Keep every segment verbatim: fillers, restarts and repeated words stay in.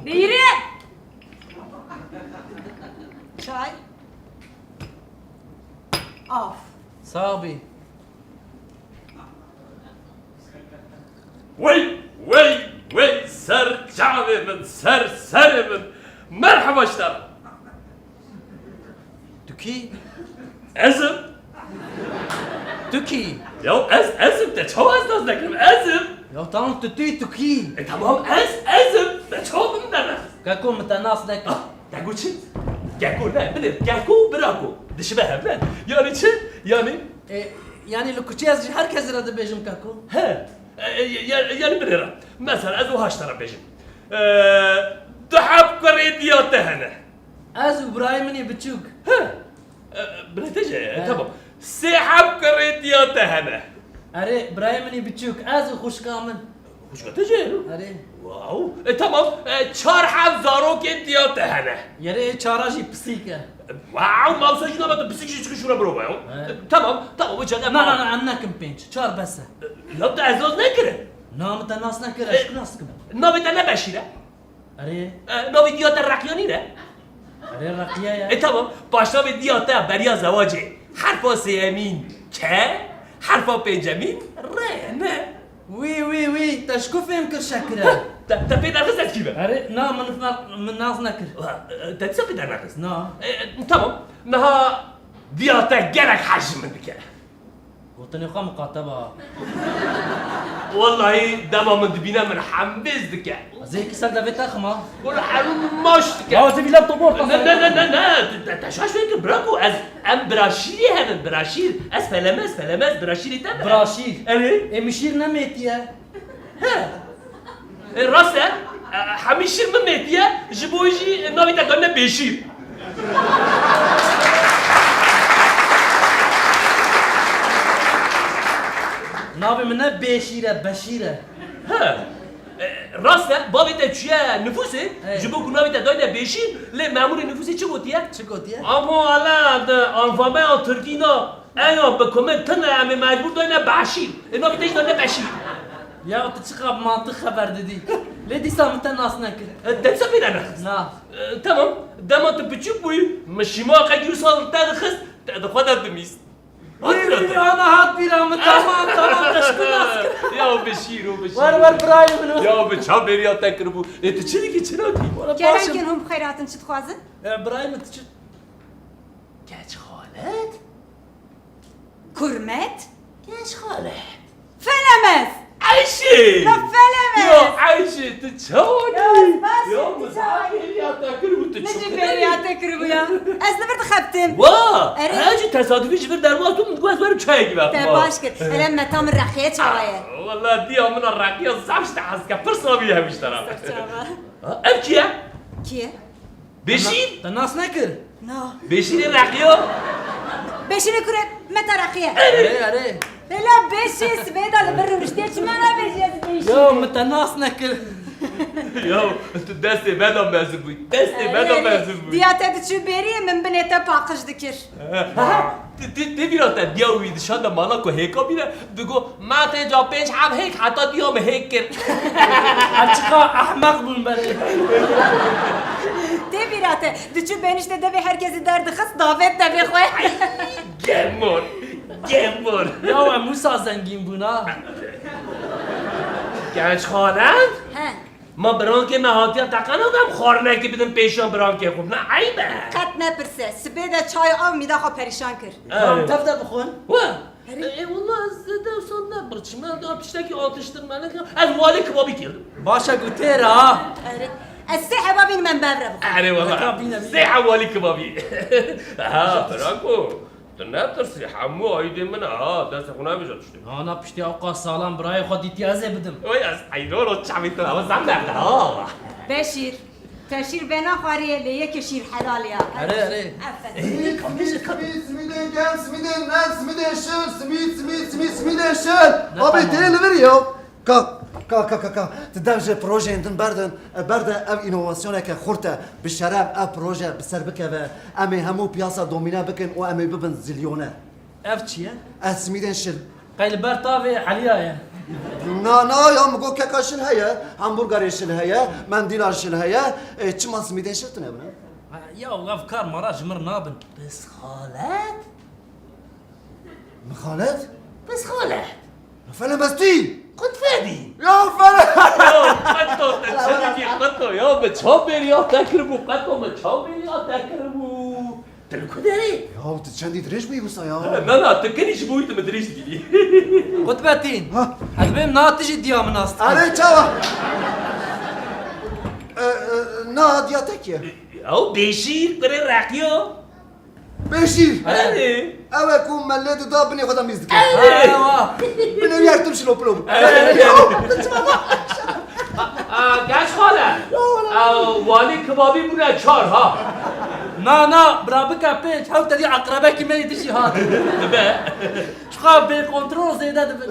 Neyire! Çay. Af. Sax bî. Wey, wey, wey, ser çavê min, ser serê min. Merheba ji te re. Tu kî? Ez im. Tu kî? Ya ez, ez im, te çawa ez nas nekirim? Ez im. Ya tamam, tu, tu, tu kî? E tamam, ez, ez im, te çawa min te nas? Keko, min te nas nekir. Ah, Keko çi? Keko ne, binêr, Keko, birako. Dişibe hev ne? Yani çi? Yani? E, yani li kuçê ez ji her kesî re dibêjim Keko. He. E, e, ya-, yani binêr. Mesela ez wiha ji te re bêjim. E, du heb kurê diya te hene. Ez û birayê min ê biçûk. He. E, birê te jî heye, He. Tamam. Sê heb kurê diya te hene. Erê, birayê min ê biçûk. Ez û xwişka min. Xwişka te jî heye? Erê. Wow. E, tamam. E, çar heb zarokê diya te hene. Yerê ê çara jî pisîk e. Wow, mawsa jî nabet pisîk jî çıkış şura bro bayo. He. E, tamam, tamam, bu çaga. Na, na, na, em nekin pênc. Çar bes e. E, ya te ez nas nekirim. Na, min te nas nekir, E, ez çi nas kim? Navê te ne Beşîr e? Erê. E, navê diya te Reqyanî ne? Erê, Reqiye ye. E, tamam. Paşnavê diya te beriya zewacê. Herfa sêyemîn K, herfa pêncemîn R ne? Wî, wî, wî. Te ji ku fêm kir şekire? Te, te pê derxist ez kî be? Erê, na, min, min nas nekir. E, te dîsa pê dernexist? Na. E, tamam. Niha diya te gelek hez ji min dike. Gotinê xwe miqate ba. Wellahî dema min dibîne min hembêz dike. Ez ê yekî ser devê te xima. Wala herû maş dike. Ya, ez ê vîla topor Ne, ne, ne, ne, ne. Te, te şaş fekir, bira ku ez, em biraşîrê hev in, biraşîr. Ez felemez, felemez, biraşîrê te me. Biraşîr. Erê. Ê mişîr nemêtiye. He. E, rast e. E, hemî şîr min mêtiye, ji bo jî navê te dane Bêşîr. Navê min ne Bêşîr e, Beşîr e. He. E, rast e, bavê te çûye nifûsê, He. Ji bo ku navê te dayne Bêşîr, lê memûrê nifûsê çi gotiye? Çi gotiye? Ama ala de alfabeya tirkî na. Eya bi komê tune em ê mecbûr dayne Beşîr. Ê navê te jî dayne Beşîr. Ya tu çiqa bi mantiq xeber didî. Lê dîsa min te nas nekir. E, te dîsa pê de nexist? Na. E, tamam. Dema tu piçûk bûyî, min şîmaqekî wisa li te dixist, te di xwe de dimîst. Hat bîra te? Ana hat bîra min, tamam, tamam, te ji ku nas kir? Ya Beşîr, o Beşîr. Wer, wer, birayê min o. Ya bi çav bêriya te kiribû. Ê tu çi dikî, çi nakî? Wala Kerem baş im. Kin hûn bi xeyr hatin, çi dixwazin? E, birayê min tu çi? Keç xalet? Kurmet? Keç xalet. Felemez! Ayşe! Ya Felemez! Ya Ayşe, tu çawa Ya, dî? Baş Ya, e, tu mizahê çawa ya te kir û tu Ne çi cî bêriya te kiribû ya? Ez li vir dixebtim. Wa! Erê. Ez jî tesadufî ji vir derwas bûm, min digot ez werim çayekî veqim. Te baş kir. Erê, meta min reqiye çawa ye? Wala diya min a reqiya zaf ji te hez ke, pirsa vî hemî ji te re. Çawa? Ha, ev kî ye? Kî ye? Beşîr? Te nas nekir? Na. Beşîrê Reqiyo? Beşîrê kurê Meta Reqiye. Erê, erê. Bela Beşîr, sibê de li vir rûniştê çima nabêjî ez Beşîr? Ya, min te nas nekir. Ya, tu destê me de mezin bûyî. Destê me de Erê, mezin bûyî. Diya te diçû bêrî, min binê te paqij dikir. Ha, tê, tê, tê bîra te diya wî dişan de mala ku hêka bîne, digo, "Ma tê ca pênc heb hêk heta diya min hêk kir." Ev çiqa ehmeq bûn berê. Tê bîra te, diçû benişte devê herkesî derdixist, davêt devê xwe. Gemor, gemor. Ya we Musa zengîn bûn ha. Genç xanem. He. Ma birankê me hatiye teqena ku em xwarinekê bidin pêşiya birankê xwe. Ne eyb e? Qet nepirse. Sibê de çay û av mîda xwe perîşan kir. Erê. Tamam, tev de bixwin. Wa? Erê. E, e, wala ez de wisa ne birçim. Ez de tiştekî atiştirme nekim. Ez walî kebabî kirdim. Baş e ku têr e ha. Erê. Ez sê heba bînim em bev re bixwin. Erê wala. Ka bîne, bîne. Sê heb walî kebabî. Ha, birako. Tu netirsî, hemû aîdê min e, ha, destê xwe nebêje tiştê. Ana piştî ewqas salan birayê xwe dîtiye ez ê bidim. Oy, ez heyran o çavê te, ew zam berde, ha. Beşîr, te şîr bê naxwariyê lê yekê şîr helal ya. Erê, erê. Aferin. Simîd, simîd, simîd, simîdê gel, simîdê nez, simîdê şil, simîd, simîd, simîd, simîdê şil. Ne Abi, tamam. Tê li vir ya. Ka, ka, ka, ka, ka. Tu dev ji projeyên din berdin, berde ev înovasyoneke xurt e. Bi şeref ev proje bi ser bikeve. Em ê hemû piyasa domîne bikin û em ê bibin zilyoner. Ev çi ye? Ez simîdên şil. Qey li ber tavê Heliya ye. Na, na, ya min got keka şil heye, hamburgerê şil heye, mendîla şil heye, e, çima simîdên şil tune bine? Ha, ya ev kar mara ji mir nabin. Pisxalet? Mixalet? Pisxalet. Fele mestî! Qutfedî! Ya fele! Ya qeto te çendî qeto ya, bi çav bêriya te kiribû, qeto min çav bêriya te kiribû. Tu li ku derê? Ya, tu çendî dirêj bûyî wisa ya. Na, na, tu kenî ji bo wî tu min dirêj dibînî. Qutbetîn, ha, ez bêm na tu jî diya min nas dikî. Erê, çawa? E, e, na diya te kî ye? Ew Bêşîr, kurê Reqiyo. Bêşîr. Erê. Ew e ku me lê dida binê xwe de mîz dike. Erê. Binê wî her tim şilo pilo bû. Erê. Ya, tu çawa? A, a, Geç xale. A, walî kebabî bûne çar ha. Na, na, bira bike pênc, hew tevî eqrebekî me yê dijî hat. Dibe. Çiqa bêkontrol zêde dibin.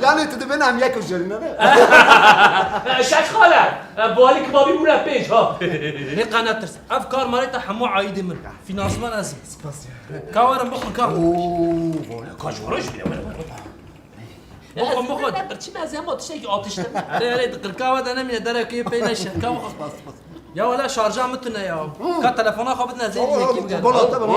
Yanî tu dibin em yek û jêrîne ne? E, Şeş xale, e, bi walî kebabî bûne pênc ha. Nê qe netirse. Ev kar marê te hemû aîdê min. Fînansman ez im. Spas ya. Ka werin bixwin ka. Oo, vay, ka ji xwe re jî bile werin. Bixwin, bixwin. Birçî me ez hema tiştekî atiştim. Erê, erê, di qirka we de nemîne, derekê pê neşe. Ka bixwin. Spas, spas. Ya wele şarja min tune ya. Ka telefona xwe bidin ez ê yekî bigerim. Bala te bala.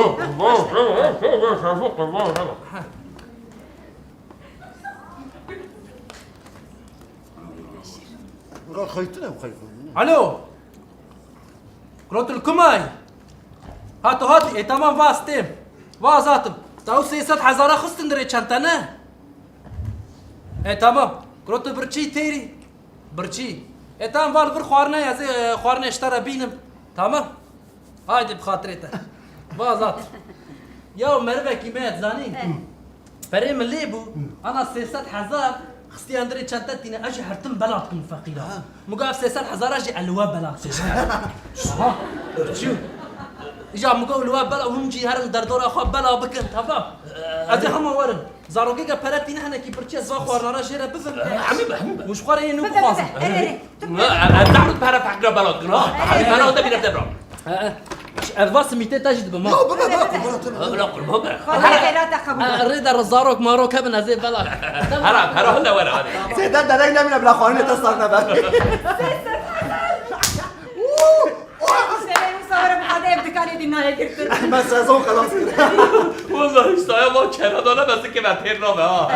Alo. Kuro tu li ku may? Hato hatî, ê, tamam, va ez têm. Va ez hatim. Te ew sê sed hezara xistin dirê çente ne? Ê, tamam. Kuro tu birçî têrî? Birçî. Ê, tamam, va li vir xwarine ye, ez ê, e, xwarinê ji te re bînim. Tamam. Haydi bi xatirê te. Va ez hatim. Ya merivekî me ye, dizanî? Eh. Perê min lê bû, ana sê sed hezar xistiye hundirê çente tîne, ez jî hertim bela dikim feqîra. Ha. Min got ev sê sed hezara jî ez li we bela dikim. Aha. Çi? Îja min got li we bela, hûn jî herin derdora xwe bela bikin, tamam? Ez ê hema werim. Zarokêke pere tîne hinekî birçî ez va xwarinara jê re bibim. Hemî be, hemî be. Û ji xwe re yê nû bixwazim. Bibe, bibe, erê, erê. Na, ez, ez nahrim pere feqîra bela dikin, ha? Erê. Hemî bela de bîre devra. E, e. Ez va simîtê te jî dibim, ha. Yo, bibe, bibe, qurban te. Bila qurban be. Xwedê xeyra te qebûl. E, rê de re zarok marok hebin ez ê bela. Hera, hera, hunda were, hadi. Zêde derek nemîne bila xwarinê te sar nebe. Serê wisa were bi xwedê ev dikanê dî nayê girtin. Me sezon xelas kir. Wallahî saya va kera dane, bes dike me têr nabe, ha.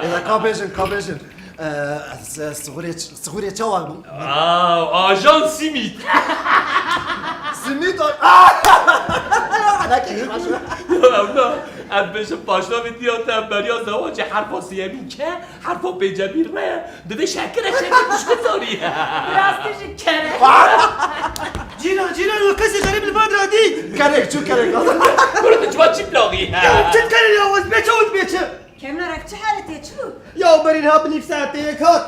Ê, ka bêjin, ka bêjin. Ee, s-, sixurê ç-, sixurê çawa bû? Aa, ajan simît. Simît a-, aa! Alakê xweş. Ew na, ez bêjim paşnavê diya te beriya zewacê herfa sêyemîn ke, herfa pêncemîn re. Divê şekir e, şekir dişku zarî. Rastî jî kere. Cîna, cîna, yo kesê xerîb li van radî. Kerek, çû kerek. Kuru tu çiva çî plaxî. Ya, çi kerê ya, wez beçe û beçe. Kevnar, ev çi halet e, çi bû? Ya berî niha bi nîv saetê yek hat.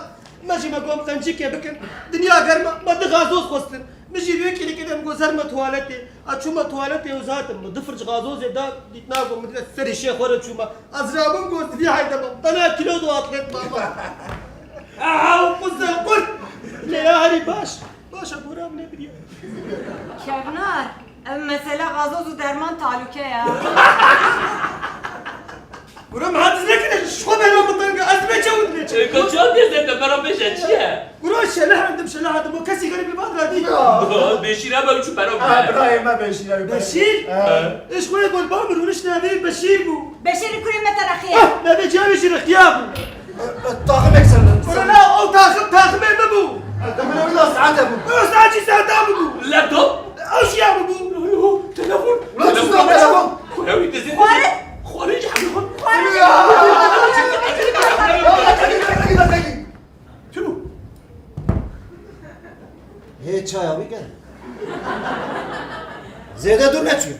Me jî me got em qencikê bikin. Dinya germ e, me du gazoz xwestin. Min jî vê kêlîkê de min got zer me tuwaletê. Ez çûme tuwaletê û zatim. Min du firç gazozê da, dît nagot min dide serê şêxwe re çûme. Ez rabûm got vî heyde me. Bela kîlo du atlet mama. Aha, quze qurt. Lê ya herî baş. Baş e, gora min ê biriye. Kevnar, ev mesele gazoz û derman talûke ya. Gura min hatiz nekine, ji xwe bela min teng e, ez dibê çewt bê çi? Ê, ka çawa dê zêde bera bêje, çi ye? Gura şeleh endim, şeleh endim, o kesî xerîb li van radî. Ya. Bêşîr hebe û çû bera bê. Ha, birayê me Beşîr e. Beşîr? Ha. Ê, ji xwe ye gol ba min rûniş navê Beşîr bû. Beşîrî kurê me te rexiye. Ah, navê ciya wî jî rexiya bû. Taximek ser. Wala na, ew taxim, taximê min bû. Te min wila saete bû. Ew saet jî saeta min bû. Laptop? Ew jî ya min bû. Telefon? Ulan telefon, telefon. Ew dizî. Xwarin. Xwarin jî hemî xwe. Xwarin. Çi bû? Hê çaya wî gel. Zêde dûr neçûye.